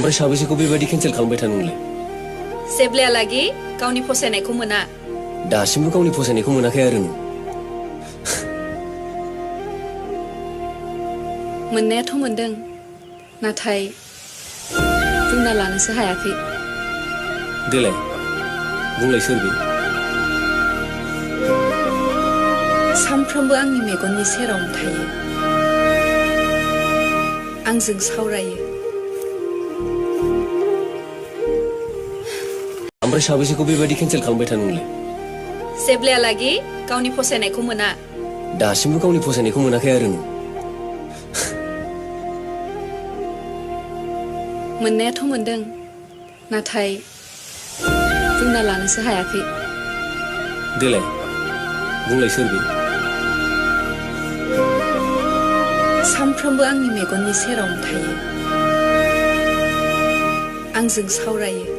ओमफ्राय साबेसेखौ बेबायदि केन्सेल खालामबाय थानो नोंलाय? जेब्लायालागि गावनि फसायनायखौ मोना। दासिमबो गावनि फसायनायखौ मोनाखै आरो नों? मोननायाथ' मोनदों, नाथाय बुंना लानोसो हायाखै। देलाय बुंलाय सोर बे? सानफ्रोमबो आंनि मेगननि सेरावनो थायो, आंजों सावरायो। ओमफ्राय साबेसेखौ बेबायदि केन्सेल खालामबाय थानो नोंलाय? जेब्लायालागि गावनि फसायनायखौ मोना। दासिमबो गावनि फसायनायखौ मोनाखै आरो नों? मोननायाथ' मोनदों, नाथाय बुंना लानोसो हायाखै। देलाय बुंलाय सोर बे? सानफ्रोमबो आंनि मेगननि सेरावनो थायो, आंजों सावरायो।